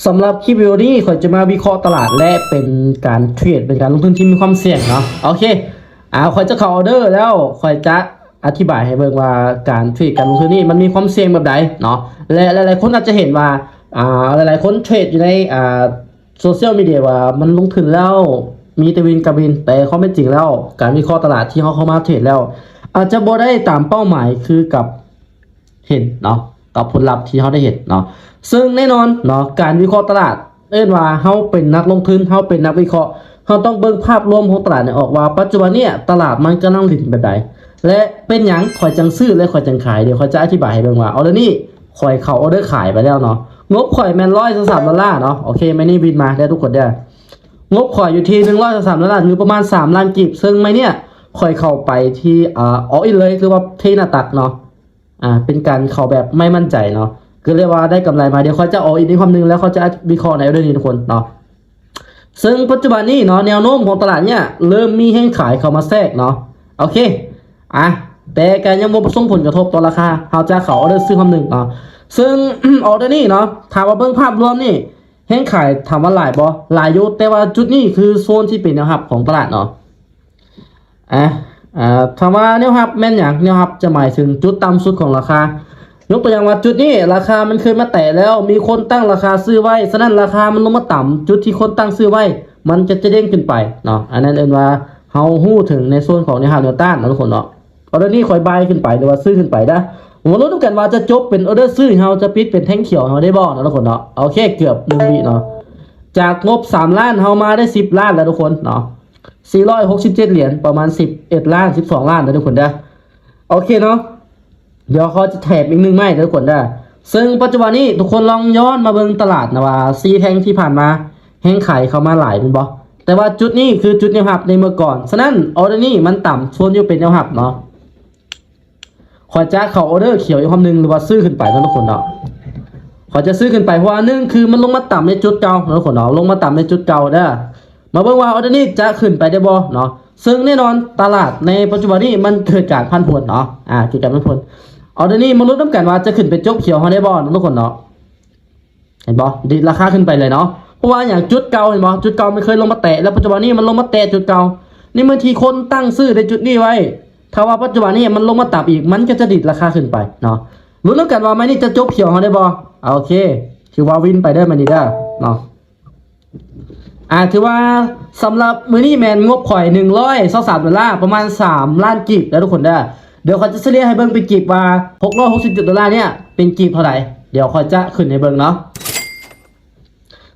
ສຳລັບຄລິບວິດີໂອນີ້ ຂ້ອຍຈະມາວິເຄາະຕະຫຼາດ ແລະ ເປັນການເທຣດ ເປັນການລົງທຶນທີ່ມີຄວາມສ່ຽງເນາະ. ໂອເຄ ອ່າ ຂ້ອຍຈະເຂົ້າອໍເດີແລ້ວ ຂ້ອຍຈະອະທິບາຍໃຫ້ເບິ່ງວ່າການເທຣດ ການລົງທຶນນີ້ມັນມີຄວາມສ່ຽງແບບໃດເນາະ ແລະ ຫຼາຍໆຄົນອາດຈະເຫັນວ່າ ອ່າ ຫຼາຍໆຄົນເທຣດຢູ່ໃນ ອ່າ ໂຊຊຽວມີເດຍວ່າມັນລົງທຶນແລ້ວມີແຕ່ວິນກັບວິນ, ແຕ່ຄວາມເປັນຈິງແລ້ວ ການວິເຄາະຕະຫຼາດທີ່ເຮົາເຂົ້າມາເທຣດແລ້ວ ອາດຈະບໍ່ໄດ້ຕາມເປົ້າໝາຍຄືກັບ ເຫັນເນາະ ກັບຜົນລັບທີ່ເຮົາໄດ້ເຫັນເນາະ. ເຊິ່ງແນ່ນອນເນາະ ການວິເຄາະຕະຫຼາດ ເອີ້ນວ່າເຮົາເປັນນັກລົງທຶນ, ເຮົາເປັນນັກວິເຄາະ, ເຮົາຕ້ອງເບິ່ງພາບລວມຂອງຕະຫຼາດໃຫ້ອອກວ່າ ປັດຈຸບັນເນີ້ຍຕະຫຼາດມັນກຳລັງຫຼິ້ນແບບໃດ ແລະ ເປັນຫຍັງຂ້ອຍຈັ່ງຊື້ ແລະ ຂ້ອຍຈັ່ງຂາຍ. ດຽວຂ້ອຍຈະອະທິບາຍໃຫ້ເບິ່ງວ່າ ອໍເດີນີ້ຂ້ອຍເຂົ້າອໍເດີຂາຍໄປແລ້ວເນາະ. ງົບຂ້ອຍແມ່ນຮ້ອຍຊາວສາມດອນລາເນາະ. ໂອເຄ ແມ່ນນີ້ວິນມາເດີທຸກຄົນເດີ. ງົບຂ້ອຍຢູ່ທີ່ໜຶ່ງຮ້ອຍຊາວສາມດອນລາ ຫຼື ປະມານສາມລ້ານກີບ. ເຊິ່ງໄມ້ເນີ້ຍຂ້ອຍເຂົ້າໄປທີ່ ອາ ອໍອິນເລີຍ ຫຼືວ່າເທໜ້າຕັກເນາະ. ອ່າ ເປັນການເຂົ້າແບບໄມ່ໝັ້ນໃຈເນາະ ກໍເລີຍວ່າໄດ້ກຳໄລມາ. ດຽວຂ້ອຍຈະອໍອິນອີກຄຳໜຶ່ງ ແລ້ວຂ້ອຍຈະວິເຄາະໃນເລື່ອງນີ້ທຸກຄົນເນາະ. ເຊິ່ງປັດຈຸບັນນີ້ເນາະ ແນວໂນ້ມຂອງຕະຫຼາດເນີ້ຍເລີ່ມມີແຮງຂາຍເຂົ້າມາແຊກເນາະ. ໂອເຄ ອ່າ ແຕ່ກໍຍັງບໍ່ສົ່ງຜົນກະທົບຕໍ່ລາຄາ. ເຮົາຈະເຂົ້າອໍເດີຊື້ຄຳໜຶ່ງເນາະ. ເຊິ່ງ ອໍເດີນີ້ເນາະ ຖ້າວ່າເບິ່ງພາບລວມນີ້ ແຮງຂາຍຖາມວ່າຫຼາຍບໍ່? ຫຼາຍຢູ່, ແຕ່ວ່າຈຸດນີ້ຄືໂຊນທີ່ເປັນແນວຮັບຂອງຕະຫຼາດເນາະ. ອ່າ ອ່າ ຖາມວ່າແນວຮັບແມ່ນຫຍັງ? ແນວຮັບຈະໝາຍເຖິງຈຸດຕ່ຳສຸດຂອງລາຄາ. ຍົກຕົວຢ່າງວ່າຈຸດນີ້ລາຄາມັນເຄີຍມາແຕະແລ້ວ ມີຄົນຕັ້ງລາຄາຊື້ໄວ້, ສະນັ້ນລາຄາມັນລົງມາຕຳຈຸດທີ່ຄົນຕັ້ງຊື້ໄວ້ ມັນຈະ ຈະເດ້ງຂຶ້ນໄປເນາະ. ອັນນັ້ນເອີ້ນວ່າເຮົາຮູ້ເຖິງໃນໂຊນຂອງແນວຮັບແນວຕ້ານເນາະທຸກຄົນເນາະ. ອໍເດີນີ້ຂ້ອຍບາຍຂຶ້ນໄປ ຫຼືວ່າຊື້ຂຶ້ນໄປເດີ. ມາລຸ້ນນຳກັນວ່າຈະຈົບເປັນອໍເດີຊື້ ເຮົາຈະປິດເປັນແທ່ງຂຽວເຮົາໄດ້ບໍ່ເນາະທຸກຄົນເນາະ. ໂອເຄ ເກືອບໜຶ່ງວິເນາະ. ຈາກງົບສາມລ້ານ ເຮົາມາໄດ້ສິບລ້ານແລ້ວທຸກຄົນເນາະ. ສີ່ຮ້ອຍຫົກສິບເຈັດຫຼຽນ ປະມານສິບເອັດລ້ານ ສິບສອງລ້ານເດີທຸກຄົນເດີ. ໂອເຄເນາະ ດຽວເຮົາຈະແຖມອີກໜຶ່ງໄມ້ເດີທຸກຄົນເດີ. ເຊິ່ງປັດຈຸບັນນີ້ທຸກຄົນລອງຍ້ອນມາເບິ່ງຕະຫຼາດນະວ່າ ສີ່ແທ່ງທີ່ຜ່ານມາແຮງຂາຍເຂົ້າມາຫຼາຍແມ່ນບໍ່? ແຕ່ວ່າຈຸດນີ້ຄືຈຸດແນວຮັບໃນເມື່ອກ່ອນ. ສະນັ້ນ ອໍເດີນີ້ມັນຕຳໂຊນຢູ່ເປັນແນວຮັບເນາະ. ຂ້ອຍຈະເຂົ້າອໍເດີຂຽວອີກຄຳໜຶ່ງ ຫຼືວ່າຊື້ຂຶ້ນໄປເນາະທຸກຄົນເນາະ. ຂ້ອຍຈະຊື້ຂຶ້ນໄປ ເພາະວ່າໜຶ່ງຄືມັນລົງມາຕຳໃນຈຸດເກົ່າເນາະທຸກຄົນເນາະ, ລົງມາຕຳໃນຈຸດເກົ່າເດີ. ມາເບິ່ງວ່າອໍເດີນີ້ຈະຂຶ້ນໄປໄດ້ບໍ່ເນາະ. ເຊິ່ງແນ່ນອນຕະຫຼາດໃນປັດຈຸບັນນີ້ມັນເກີດການຜັນຜວນເນາະ, ອ່າ ເກີດການຜັນຜວນ. ອໍເດີນີ້ມາລຸ້ນນຳກັນວ່າຈະຂຶ້ນໄປຈົບຂຽວເຮົາໄດ້ບໍ່ເນາະທຸກຄົນເນາະ. ເຫັນບໍ່? ດີດລາຄາຂຶ້ນໄປເລີຍເນາະ. ເພາະວ່າຫຍັງ? ຈຸດເກົ່າ ເຫັນບໍ່? ຈຸດເກົ່າມັນເຄີຍລົງມາແຕະ ແລ້ວປັດຈຸບັນນີ້ມັນລົງມາແຕະຈຸດເກົ່າ. ໃນເມື່ອທີ່ຄົນຕັ້ງຊື້ໃນຈຸດນີ້ໄວ້ ຖ້າວ່າປັດຈຸບັນນີ້ມັນລົງມາຕຳອີກ ມັນກໍຈະດີດລາຄາຂຶ້ນໄປເນາະ. ລຸ້ນນຳກັນວ່າໄມ້ນີ້ຈະຈົບຂຽວເຮົາໄດ້ບໍ່? ໂອເຄ ຖືວ່າວິນໄປເດີໄມ້ນີ້ເດີເນາະ. ອ່າ ຖືວ່າສຳລັບມື້ນີ້ແມ່ນງົບຂ້ອຍໜຶ່ງຮ້ອຍຊາວສາມດອນລາ ປະມານສາມລ້ານກີບເດີທຸກຄົນເດີ. ດຽວຂ້ອຍຈະສະເລ່ຍໃຫ້ເບິ່ງເປັນກີບວ່າ ຫົກຮ້ອຍຫົກສິບເຈັດດອນລາເນີ້ຍເປັນກີບເທົ່າໃດ ດຽວຂ້ອຍຈະຂຶ້ນໃຫ້ເບິ່ງເນາະ.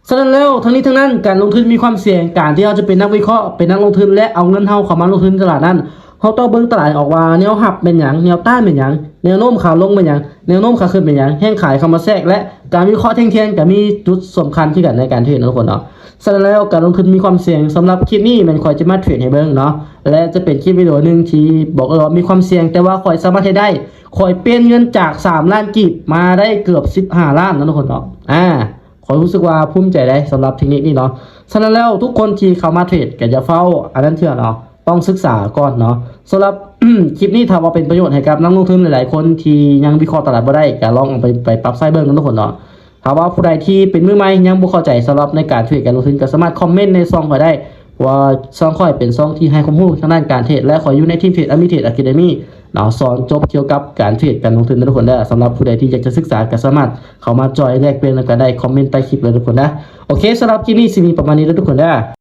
ສະນັ້ນແລ້ວ ທັງນີ້ທັງນັ້ນ ການລົງທຶນມີຄວາມສ່ຽງ. ການທີ່ເຮົາຈະເປັນນັກວິເຄາະ ເປັນນັກລົງທຶນ ແລະ ເອົາເງິນເຮົາເຂົ້າມາລົງທຶນໃນຕະຫຼາດນັ້ນ ເຮົາຕ້ອງເບິ່ງຕະຫຼາດອອກວ່າແນວຮັບແມ່ນຫຍັງ, ແນວຕ້ານແມ່ນຫຍັງ, ແນວໂນ້ມຂາລົງແມ່ນຫຍັງ, ແນວໂນ້ມຂາຂຶ້ນແມ່ນຫຍັງ, ແຮງຂາຍເຂົ້າມາແຊກ ແລະ ການວິເຄາະແທ່ງທຽນກໍມີຈຸດສຳຄັນຄືກັນໃນການເທຣດເນາະທຸກຄົນເນາະ. ສະນັ້ນແລ້ວ ການລົງທຶນມີຄວາມສ່ຽງ. ສຳລັບຄລິບນີ້ແມ່ນຂ້ອຍຈະມາເທຣດໃຫ້ເບິ່ງເນາະ ແລະ ຈະເປັນຄລິບວິດີໂອໜຶ່ງທີ່ບອກເລີຍວ່າມີຄວາມສ່ຽງ ແຕ່ວ່າຂ້ອຍສາມາດເຮັດໄດ້. ຂ້ອຍປ່ຽນເງິນຈາກສາມລ້ານກີບມາໄດ້ເກືອບສິບຫ້າລ້ານເນາະທຸກຄົນເນາະ. ອ່າ ຂ້ອຍຮູ້ສຶກວ່າພູມໃຈໄດ໋ສຳລັບເທັກນິກນີ້ເນາະ. ສະນັ້ນແລ້ວ ທຸກຄົນທີ່ເຂົ້າມາເທຣດກໍຢ່າຟ້າວອັນນັ້ນເທື່ອເນາະ, ຕ້ອງສຶກສາກ່ອນເນາະ. ສຳລັບຄລິບນີ້ ຖ້າວ່າເປັນປະໂຫຍດໃຫ້ກັບນັກລົງທຶນຫຼາຍໆຄົນທີ່ຍັງວິເຄາະຕະຫຼາດບໍ່ໄດ້ ກໍລອງເອົາໄປ ໄປປັບໃຊ້ເບິ່ງເນາະທຸກຄົນເນາະ. ຖ້າວ່າຜູ້ໃດທີ່ເປັນມືໃໝ່ຍັງບໍ່ເຂົ້າໃຈສຳລັບໃນການເທຣດການລົງທຶນ ກໍສາມາດຄອມເມັນໃນຊ່ອງຂ້ອຍໄດ້ ວ່າຊ່ອງຂ້ອຍເປັນຊ່ອງທີ່ໃຫ້ຄວາມຮູ້ທາງດ້ານການເທຣດ ແລະ ຂ້ອຍຢູ່ໃນທີມເທຣດ ອາມີເທຣດ Academy ເນາະ, ສອນຈົບກ່ຽວກັບການເທຣດການລົງທຶນເນາະທຸກຄົນເດີ. ສຳລັບຜູ້ໃດທີ່ຢາກຈະສຶກສາກໍສາມາດເຂົ້າມາຈອຍແລກປ່ຽນນຳກັນໄດ້ ຄອມເມັນໃຕ້ຄລິບເລີຍທຸກຄົນເດີ. ໂອເຄ ສຳລັບຄລິບນີ້ຊິມີປະມານນີ້ເດີທຸກຄົນເດີ.